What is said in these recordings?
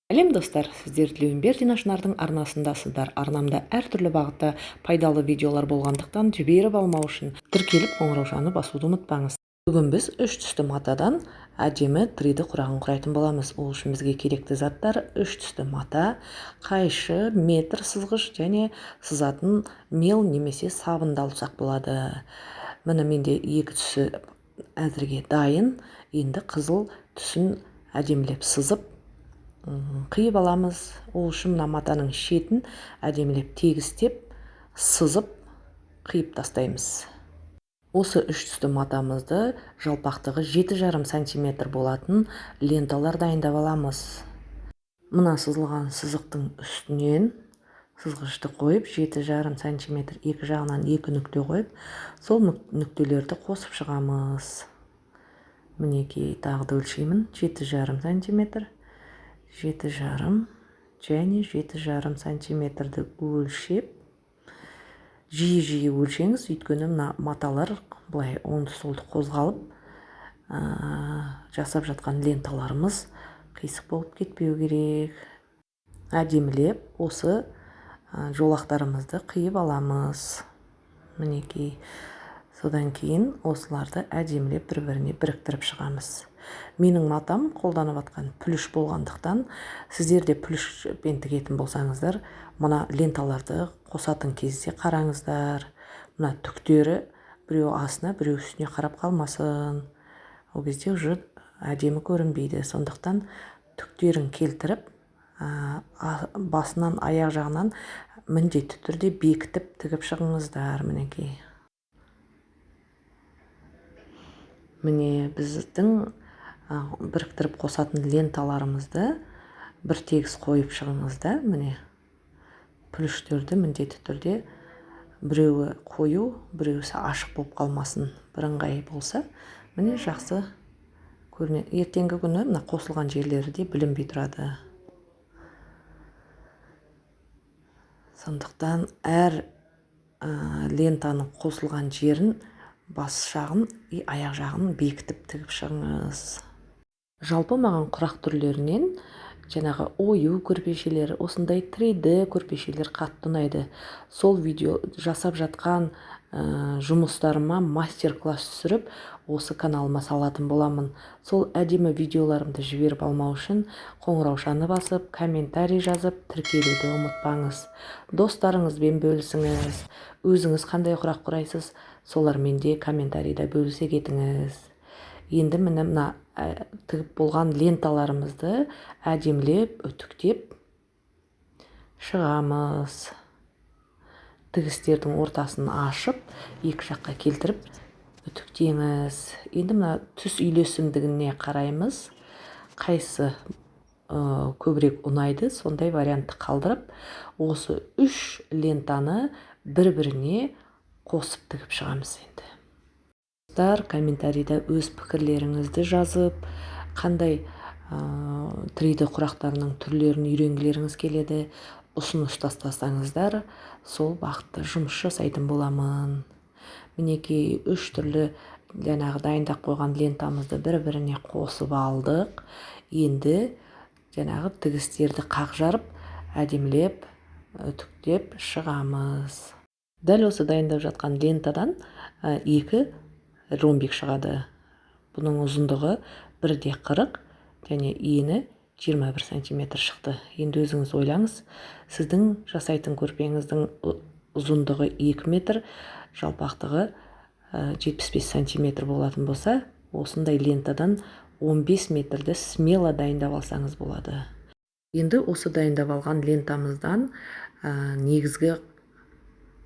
Сәлем, достар! Сіздер Тілеуімбердина Шынардың арнасындасыздар. Арнамда әртүрлі бағытта пайдалы видеолар болғандықтан, жіберіп алмау үшін тіркеліп, қоңыраушаны басуды ұмытпаңыз. Бүгін біз үш түсті матадан әдемі 3D құрағын құрайтын боламыз. Ол үшін бізге керекті заттар: үш түсті мата, қайшы, метр сызғыш және сызатын мел немесе сабынды алсақ болады. Міне, менде екі түсі әзірге дайын. Енді қызыл түсін әдемілеп сызып, қиып аламыз. Ол үшін мына матаның шетін әдемілеп тегістеп, сызып, қиып тастаймыз. Осы үш түсті матамызды жалпақтығы 7,5 сантиметр болатын ленталар дайындап аламыз. Мына сызылған сызықтың үстінен сызғышты қойып, 7,5 сантиметр екі жағынан екі нүкте қойып, сол нүктелерді қосып шығамыз. Мінекей, тағы да өлшеймін: 7,5 сантиметр, 7,5 және 7,5 сантиметрді өлшеп. Жиі-жиі өлшеңіз, өйткені мына маталар былай оңды солды қозғалып, жасап жатқан ленталарымыз қисық болып кетпеу керек. Әдемілеп осы жолақтарымызды қиып аламыз. Мінекей, содан кейін осыларды әдемілеп бір біріне біріктіріп шығамыз. Менің матам қолданып жатқан плюш болғандықтан, сіздер де плюшпен тігетін болсаңыздар, мына ленталарды қосатын кезде қараңыздар, мына түктері біреу астына, біреу үстіне қарап қалмасын. Ол кезде уже әдемі көрінбейді. Сондықтан түктерін келтіріп, басынан, аяқ жағынан міндетті түрде бекітіп тігіп шығыңыздар. Мінекей, міне, біздің біріктіріп қосатын ленталарымызды бір тегіс қойып шығыңыз да. Міне, плюштерді міндетті түрде біреуі қою, біреусі ашық болып қалмасын. Бірыңғай болса, міне, жақсы көрінеді. Ертеңгі күні мына қосылған жерлері де білінбей тұрады. Сондықтан әр лентаның қосылған жерін, бас жағын и аяқ жағын бекітіп тігіп шығыңыз. Жалпы маған құрақ түрлерінен жаңағы ою көрпешелер, осындай 3D көрпешелер қатты ұнайды. Сол видео жасап жатқан жұмыстарыма мастер класс түсіріп, осы каналыма салатын боламын. Сол әдемі видеоларымды жіберіп алмау үшін қоңыраушаны басып, комментарий жазып, тіркелуді ұмытпаңыз. Достарыңызбен бөлісіңіз. Өзіңіз қандай құрақ құрайсыз, солармен де комментарийда бөлісе кетіңіз. Енді, міне, мына тігіп болған ленталарымызды әдемілеп үтіктеп шығамыз. Тігістердің ортасын ашып, екі жаққа келтіріп үтіктеңіз. Енді мына түс үйлесімдігіне қараймыз. Қайсы көбірек ұнайды, сондай вариантты қалдырып, осы үш лентаны бір біріне қосып тігіп шығамыз. Енді, достар, комментарийда өз пікірлеріңізді жазып, қандай 3D құрақтарының түрлерін үйренгілеріңіз келеді, ұсыныс тастасаңыздар, сол бағытта жұмыс жасайтын боламын. Мінекей, үш түрлі жаңағы дайындап қойған лентамызды бір біріне қосып алдық. Енді жаңағы тігістерді қақ жарып, әдемілеп үтіктеп шығамыз. Дәл осы дайындап жатқан лентадан екі ромбик шығады. Бұның ұзындығы 1,40 және ені 21 сантиметр шықты. Енді өзіңіз ойлаңыз: сіздің жасайтын көрпеңіздің ұзындығы 2 метр, жалпақтығы 75 сантиметр болатын болса, осындай лентадан 15 метрді смело дайындап алсаңыз болады. Енді осы дайындап алған лентамыздан негізгі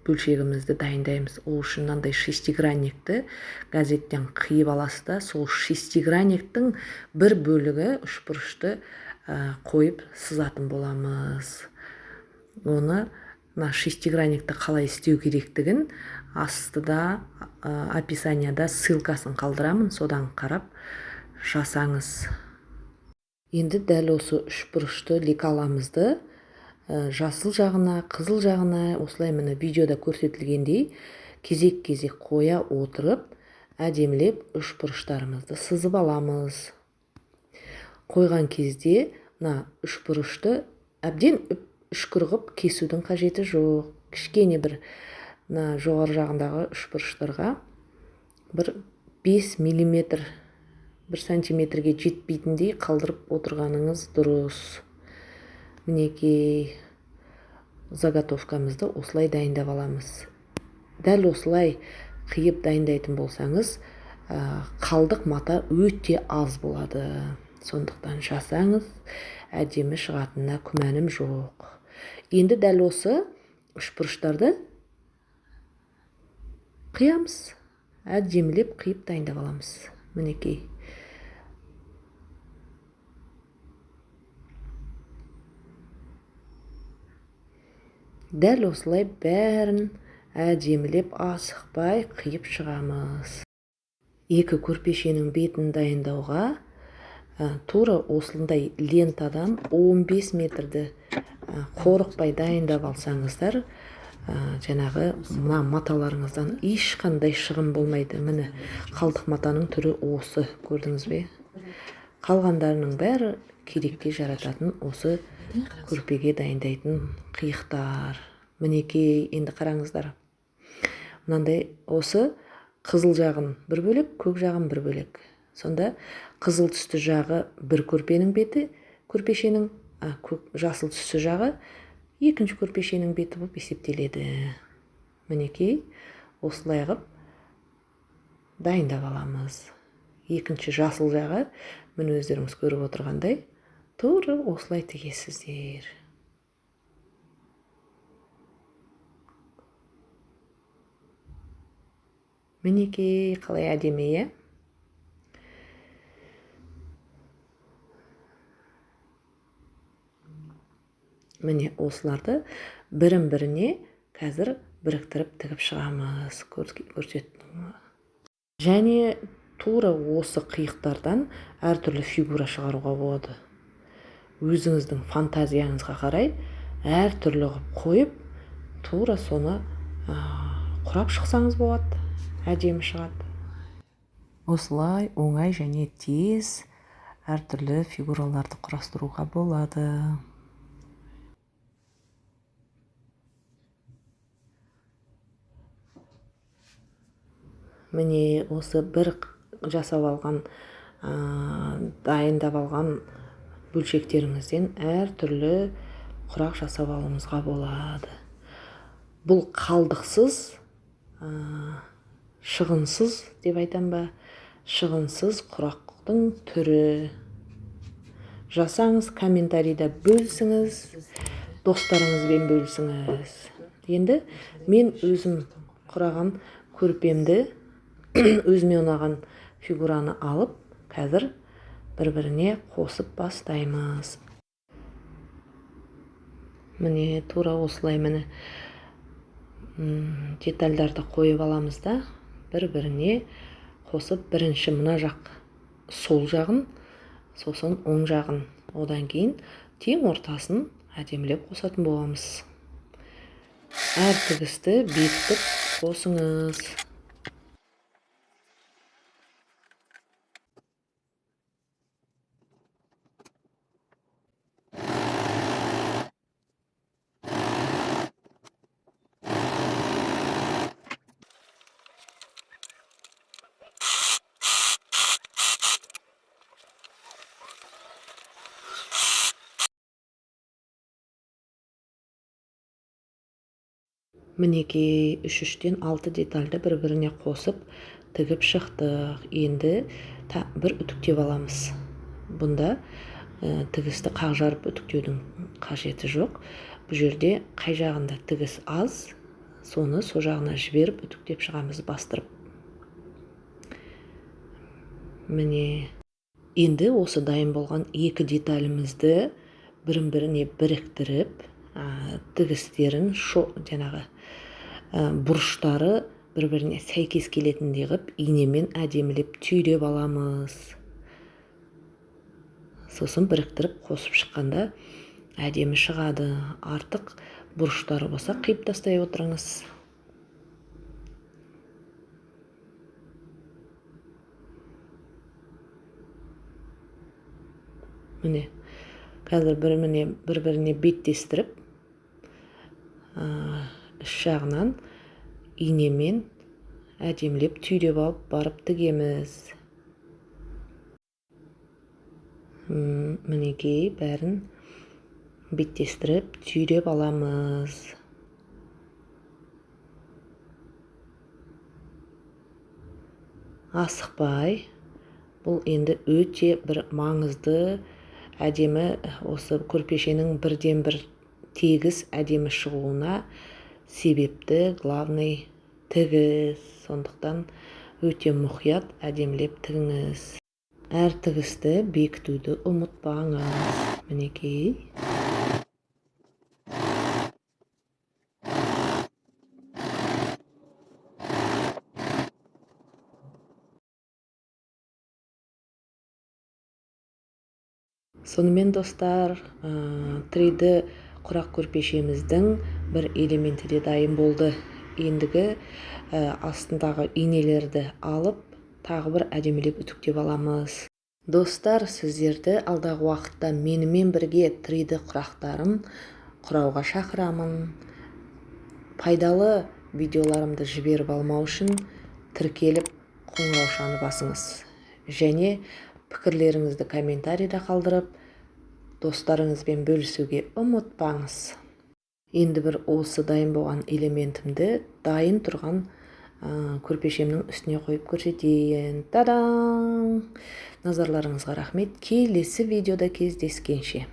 бөлшегімізді дайындаймыз. Ол үшін мынандай шестигранникті газеттен қиып аласыз да, сол шестигранниктің бір бөлігі үшбұрышты қойып сызатын боламыз. Оны, мына шестигранникті қалай істеу керектігін астыда, описанияда ссылкасын қалдырамын, содан қарап жасаңыз. Енді дәл осы үшбұрышты лекаламызды жасыл жағына, қызыл жағына осылай, міне, видеода көрсетілгендей кезек-кезек қоя отырып, әдемілеп үшбұрыштарымызды сызып аламыз. Қойған кезде Мына үшбұрышты әбден үшкір қып кесудің қажеті жоқ. Кішкене бір мына жоғары жағындағы үшбұрыштарға бір 5 миллиметр, 1 сантиметрге жетпейтіндей қалдырып отырғаныңыз дұрыс. Мінекей, заготовкамызды осылай дайындап аламыз. Дәл осылай қиып дайындайтын болсаңыз, қалдық мата өте аз болады. Сондықтан жасаңыз, әдемі шығатынына күмәнім жоқ. Енді дәл осы үшбұрыштарды қиямыз. Әдемілеп қиып дайындап аламыз. Мінекей. Дәл осылай бәрін әдемілеп асықпай қиып шығамыз. Екі көрпешенің бетін дайындауға тура осындай лентадан 15 метрді қорықпай дайындап алсаңыздар, жаңағы мына маталарыңыздан ешқандай шығын болмайды. Міне, қалдық матаның түрі осы, көрдіңіз бе? Қалғандарының бәрі керекке жарататын осы көрпеге дайындайтын қиықтар. Мінекей, енді қараңыздар. Мынандай осы қызыл жағын бір бөлек, көк жағын бір бөлек. Сонда қызыл түсті жағы бір көрпенің беті, көрпешенің, көк, жасыл түсті жағы екінші көрпешенің беті болып есептеледі. Мінекей, осылай қып дайындап аламыз. Екінші жасыл жағы, міне өздеріңіз көріп отырғандай, тура осылай тігесіздер. Мінекей, қалай әдемі, иә? Міне, осыларды бірін-біріне қазір біріктіріп тігіп шығамыз. Көрсеттім. Және тура осы қиықтардан әртүрлі фигура шығаруға болады. Өзіңіздің фантазияңызға қарай әртүрлі қылып қойып, тура соны құрап шықсаңыз болады, әдемі шығады. Осылай оңай және тез әртүрлі фигураларды құрастыруға болады. Міне, осы бір жасап алған, дайындап алған бөлшектеріңізден әртүрлі құрақ жасап алуыңызға болады. Бұл қалдықсыз, шығынсыз деп айтам ба, шығынсыз құрақтың түрі. Жасаңыз, комментарийда бөлісіңіз, достарыңызбен бөлісіңіз. Енді мен өзім құраған көрпемді, өзіме ұнаған фигураны алып, қазір бір-біріне қосып бастаймыз. Міне, тура осылай міне, детальдарды қойып аламыз да, бір-біріне қосып, бірінші мына жақ сол жағын, сосын оң жағын, одан кейін тең ортасын әдемілеп қосатын боламыз. Әр тігісті бекітіп қосыңыз. Мінекей, үш-үштен алты детальді бір-біріне қосып тігіп шықтық. Енді бір үтіктеп аламыз. Бұнда тігісті қақ жарып үтіктеудің қажеті жоқ. Бұл жерде қай жағында тігіс аз, соны со жағына жіберіп үтіктеп шығамыз, бастырып. Міне, енді осы дайын болған екі деталімізді бірін-біріне біріктіріп, тігістерін жаңағы, бұрыштары бір-біріне сәйкес келетіндей қылып инемен әдемілеп түйреп аламыз. Сосын біріктіріп қосып шыққанда әдемі шығады. Артық бұрыштары болса қиып тастай отырыңыз. Міне, Қазір бір-біріне беттестіріп, іш жағынан инемен әдемілеп түйдеп алып барып тігеміз. Мінекей, бәрін беттестіріп түйдеп аламыз. Асықпай, бұл енді өте бір маңызды, әдемі осы көрпешенің бірден бір тегіс әдемі шығуына себепті главный тігіс. Сондықтан өте мұқият әдемілеп тігіңіз. Әр тігісті бекітуді ұмытпаңыз. Мінекей. Сонымен, достар, 3D құрақ көрпешеміздің бір элементі де дайын болды. Ендігі астындағы инелерді алып, тағы бір әдемілеп үтіктеп аламыз. Достар, сіздерді алдағы уақытта менімен бірге 3D құрақтарын құрауға шақырамын. Пайдалы видеоларымды жіберіп алмау үшін тіркеліп қоңыраушаны басыңыз. Және пікірлеріңізді комментарийда қалдырып, достарыңызбен бөлісуге ұмытпаңыз. Енді бір осы дайын болған элементімді дайын тұрған көрпешемнің үстіне қойып көрсетейін. Та-дам! Назарларыңызға рахмет. Келесі видеода кездескенше.